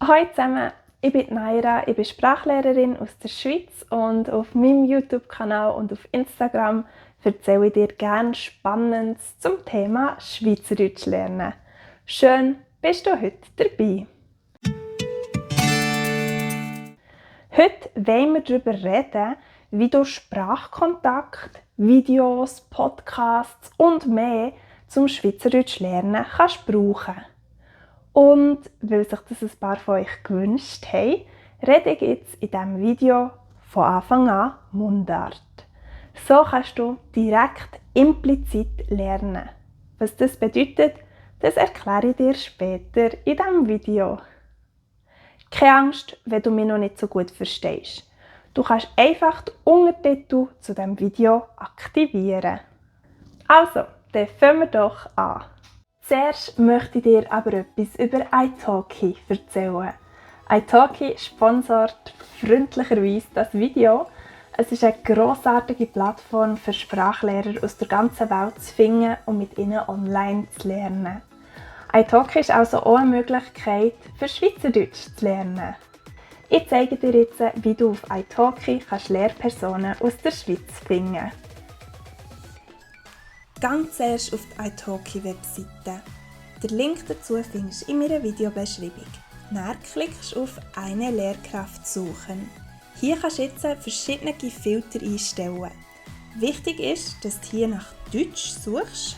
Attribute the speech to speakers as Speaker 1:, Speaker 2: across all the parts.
Speaker 1: Hallo zusammen, ich bin Naira, ich bin Sprachlehrerin aus der Schweiz und auf meinem YouTube-Kanal und auf Instagram erzähle ich dir gerne Spannendes zum Thema Schweizerdeutsch lernen. Schön, bist du heute dabei. Heute wollen wir darüber reden, wie du Sprachkontakt, Videos, Podcasts und mehr zum Schweizerdeutsch lernen kannst brauchen. Und weil sich das ein paar von euch gewünscht haben, rede ich jetzt in diesem Video von Anfang an Mundart. So kannst du direkt implizit lernen. Was das bedeutet, das erkläre ich dir später in diesem Video. Keine Angst, wenn du mich noch nicht so gut verstehst. Du kannst einfach die Untertitel zu diesem Video aktivieren. Also, dann fangen wir doch an. Zuerst möchte ich dir aber etwas über italki erzählen. Italki sponsort freundlicherweise das Video. Es ist eine grossartige Plattform für Sprachlehrer aus der ganzen Welt zu finden und mit ihnen online zu lernen. Italki ist also auch eine Möglichkeit, für Schweizerdeutsch zu lernen. Ich zeige dir jetzt, wie du auf Italki Lehrpersonen aus der Schweiz finden kannst. Ganz zuerst auf die Italki-Webseite. Den Link dazu findest du in meiner Videobeschreibung. Dann klickst du auf «Eine Lehrkraft suchen». Hier kannst du jetzt verschiedene Filter einstellen. Wichtig ist, dass du hier nach Deutsch suchst,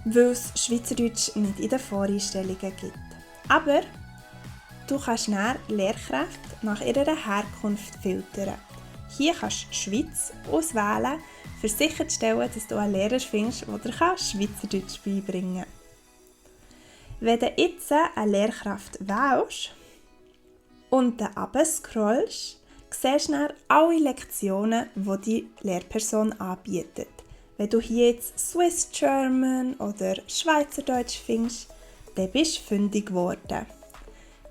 Speaker 1: weil es Schweizerdeutsch nicht in den Voreinstellungen gibt. Aber du kannst dann Lehrkräfte nach ihrer Herkunft filtern. Hier kannst du Schweiz auswählen, um sicherzustellen, dass du einen Lehrer findest, der dir Schweizerdeutsch beibringen kann. Wenn du jetzt eine Lehrkraft wählst und dann runterscrollst, siehst du dann alle Lektionen, die die Lehrperson anbietet. Wenn du hier jetzt Swiss German oder Schweizerdeutsch findest, dann bist du fündig geworden.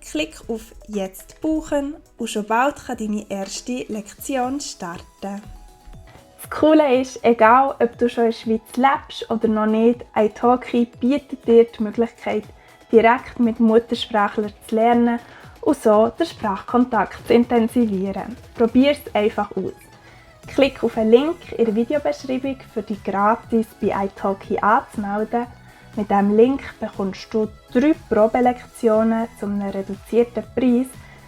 Speaker 1: Klick auf «Jetzt buchen» und schon bald kann deine erste Lektion starten. Das Coole ist, egal ob du schon in der Schweiz lebst oder noch nicht, Italki bietet dir die Möglichkeit, direkt mit Muttersprachlern zu lernen und so den Sprachkontakt zu intensivieren. Probier es einfach aus. Klick auf den Link in der Videobeschreibung, für dich gratis bei Italki anzumelden. Mit diesem Link bekommst du 3 Probelektionen zu einem reduzierten Preis,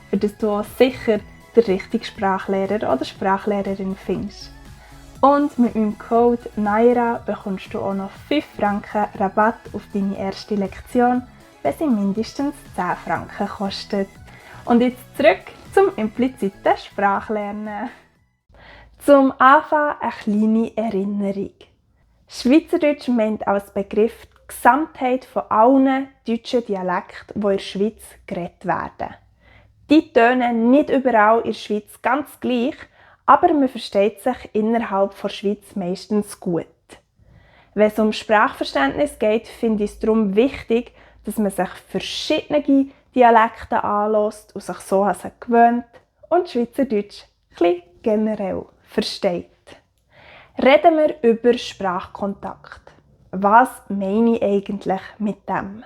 Speaker 1: für das du auch sicher den richtigen Sprachlehrer oder Sprachlehrerin findest. Und mit meinem Code NAIRA bekommst du auch noch 5 Franken Rabatt auf deine erste Lektion, wenn sie mindestens 10 Franken kostet. Und jetzt zurück zum impliziten Sprachlernen. Zum Anfang eine kleine Erinnerung. Schweizerdeutsch meint als Begriff die Gesamtheit von allen deutschen Dialekten, die in der Schweiz geredet werden. Die tönen nicht überall in der Schweiz ganz gleich, aber man versteht sich innerhalb der Schweiz meistens gut. Wenn es um Sprachverständnis geht, finde ich es darum wichtig, dass man sich verschiedene Dialekte anhört und sich so an sie gewöhnt und Schweizerdeutsch ein generell versteht. Reden wir über Sprachkontakt. Was meine ich eigentlich mit dem?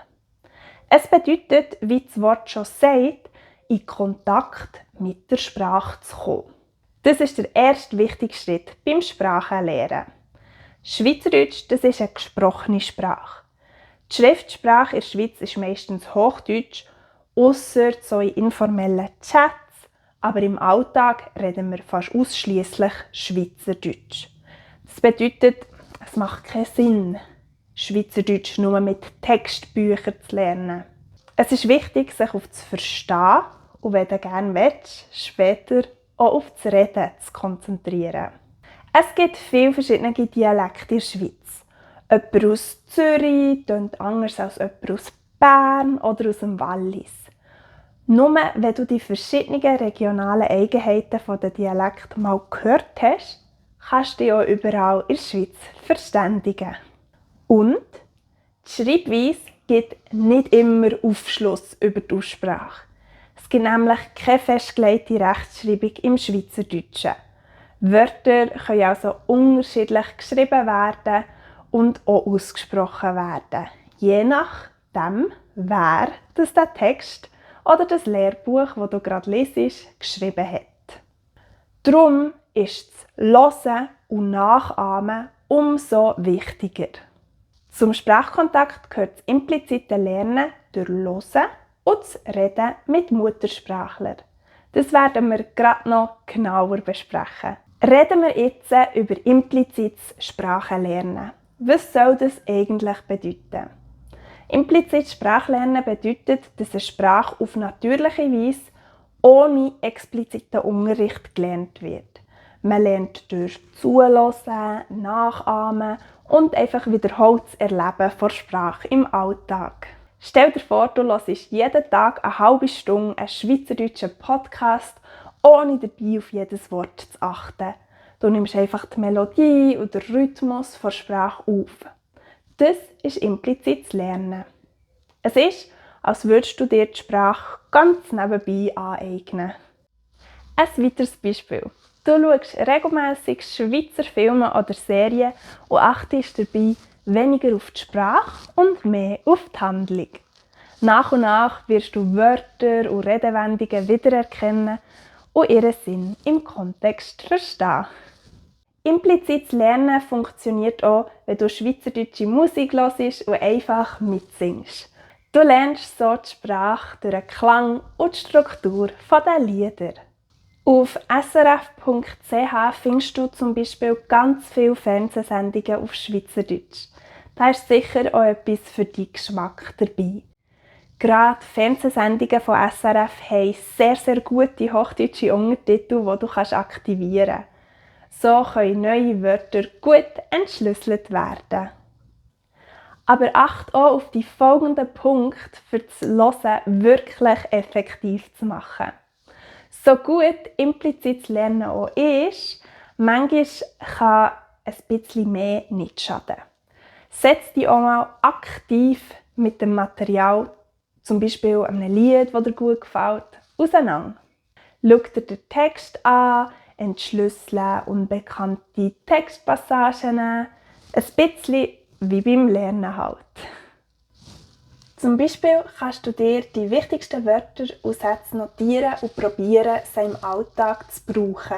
Speaker 1: Es bedeutet, wie das Wort schon sagt, in Kontakt mit der Sprache zu kommen. Das ist der erste wichtige Schritt beim Sprachenlernen. Schweizerdeutsch, das ist eine gesprochene Sprache. Die Schriftsprache in der Schweiz ist meistens Hochdeutsch, ausser so in informellen Chats, aber im Alltag reden wir fast ausschliesslich Schweizerdeutsch. Das bedeutet, es macht keinen Sinn, Schweizerdeutsch nur mit Textbüchern zu lernen. Es ist wichtig, sich auf das Verstehen und wenn du gerne willst, später auch auf das Reden zu konzentrieren. Es gibt viele verschiedene Dialekte in der Schweiz. Jemand aus Zürich tönt anders als jemand aus Bern oder aus dem Wallis. Nur wenn du die verschiedenen regionalen Eigenheiten der Dialekte mal gehört hast, kannst du dich auch überall in der Schweiz verständigen. Und die Schreibweise gibt nicht immer Aufschluss über die Aussprache. Es gibt nämlich keine festgelegte Rechtschreibung im Schweizerdeutschen. Wörter können also unterschiedlich geschrieben werden und auch ausgesprochen werden, je nachdem, wer der Text oder das Lehrbuch, das du gerade liest, geschrieben hat. Darum ist das Hören und Nachahmen umso wichtiger. Zum Sprachkontakt gehört das implizite Lernen durch Hören und das Reden mit Muttersprachlern. Das werden wir gerade noch genauer besprechen. Reden wir jetzt über implizites Sprachenlernen. Was soll das eigentlich bedeuten? Implizites Sprachlernen bedeutet, dass eine Sprache auf natürliche Weise ohne expliziten Unterricht gelernt wird. Man lernt durch Zuhören, Nachahmen und einfach wiederholtes Erleben von Sprache im Alltag. Stell dir vor, du hörst jeden Tag eine halbe Stunde einen schweizerdeutschen Podcast, ohne dabei auf jedes Wort zu achten. Du nimmst einfach die Melodie oder den Rhythmus der Sprache auf. Das ist implizites Lernen. Es ist, als würdest du dir die Sprache ganz nebenbei aneignen. Ein weiteres Beispiel. Du schaust regelmässig Schweizer Filme oder Serien und achtest dabei weniger auf die Sprache und mehr auf die Handlung. Nach und nach wirst du Wörter und Redewendungen wiedererkennen und ihren Sinn im Kontext verstehen. Implizites Lernen funktioniert auch, wenn du schweizerdeutsche Musik hörst und einfach mitsingst. Du lernst so die Sprache durch den Klang und die Struktur der Lieder. Auf srf.ch findest du zum Beispiel ganz viele Fernsehsendungen auf Schweizerdeutsch. Da ist sicher auch etwas für deinen Geschmack dabei. Gerade Fernsehsendungen von SRF haben sehr, sehr gute hochdeutsche Untertitel, die du aktivieren kannst. So können neue Wörter gut entschlüsselt werden. Aber achte auch auf die folgenden Punkte, für das Hören wirklich effektiv zu machen. So gut implizites Lernen auch ist, manchmal kann ein bisschen mehr nicht schaden. Setz dich auch mal aktiv mit dem Material, zum Beispiel einem Lied, das dir gut gefällt, auseinander. Schau dir den Text an, entschlüssele unbekannte Textpassagen, ein bisschen wie beim Lernen halt. Zum Beispiel kannst du dir die wichtigsten Wörter und Sätze notieren und probieren, sie im Alltag zu brauchen.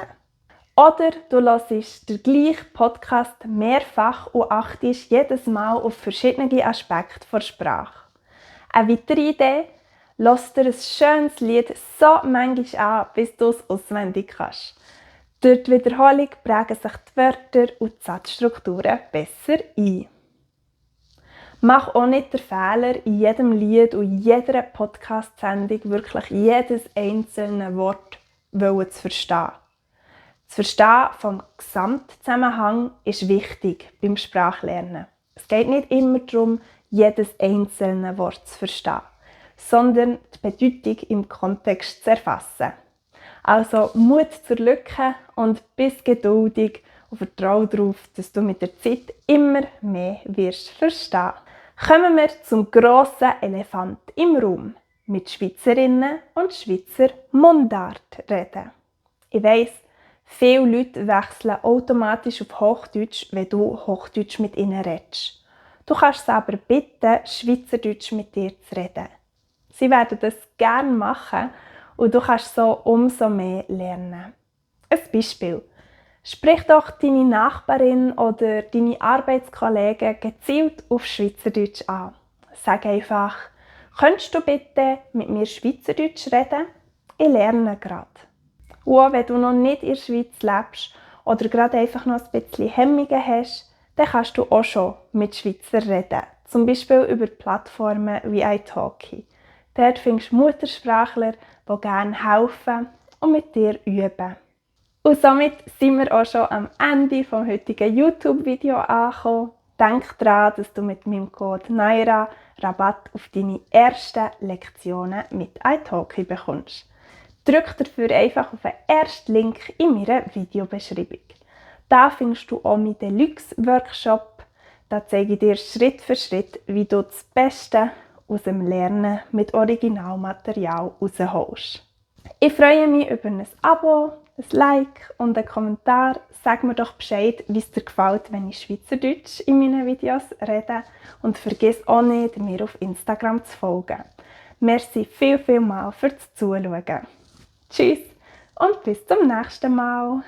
Speaker 1: Oder du hörst den gleichen Podcast mehrfach und achtest jedes Mal auf verschiedene Aspekte der Sprache. Eine weitere Idee: lass dir ein schönes Lied so manchmal an, bis du es auswendig kannst. Durch die Wiederholung prägen sich die Wörter und die Satzstrukturen besser ein. Mach auch nicht den Fehler, in jedem Lied und jeder Podcast-Sendung wirklich jedes einzelne Wort zu verstehen. Das Verstehen vom Gesamtzusammenhang ist wichtig beim Sprachlernen. Es geht nicht immer darum, jedes einzelne Wort zu verstehen, sondern die Bedeutung im Kontext zu erfassen. Also Mut zur Lücke und bist geduldig und vertraue darauf, dass du mit der Zeit immer mehr wirst verstehen. Kommen wir zum grossen Elefant im Raum, mit Schweizerinnen und Schweizer Mundart reden. Ich weiss, viele Leute wechseln automatisch auf Hochdeutsch, wenn du Hochdeutsch mit ihnen redest. Du kannst sie aber bitten, Schweizerdeutsch mit dir zu reden. Sie werden das gerne machen und du kannst so umso mehr lernen. Ein Beispiel. Sprich doch deine Nachbarin oder deine Arbeitskollegen gezielt auf Schweizerdeutsch an. Sag einfach: «Könntest du bitte mit mir Schweizerdeutsch reden? Ich lerne gerade.» Und auch wenn du noch nicht in der Schweiz lebst oder gerade einfach noch ein bisschen Hemmungen hast, dann kannst du auch schon mit Schweizer reden. Zum Beispiel über Plattformen wie italki. Dort findest du Muttersprachler, die gerne helfen und mit dir üben. Und somit sind wir auch schon am Ende des heutigen YouTube-Video angekommen. Denk daran, dass du mit meinem Code NAIRA Rabatt auf deine ersten Lektionen mit italki bekommst. Drück dafür einfach auf den ersten Link in meiner Videobeschreibung. Da findest du auch meinen Deluxe-Workshop. Da zeige ich dir Schritt für Schritt, wie du das Beste aus dem Lernen mit Originalmaterial rausholst. Ich freue mich über ein Abo, ein Like und einen Kommentar. Sag mir doch Bescheid, wie es dir gefällt, wenn ich Schweizerdeutsch in meinen Videos rede. Und vergiss auch nicht, mir auf Instagram zu folgen. Merci viel mal fürs Zuschauen. Tschüss und bis zum nächsten Mal.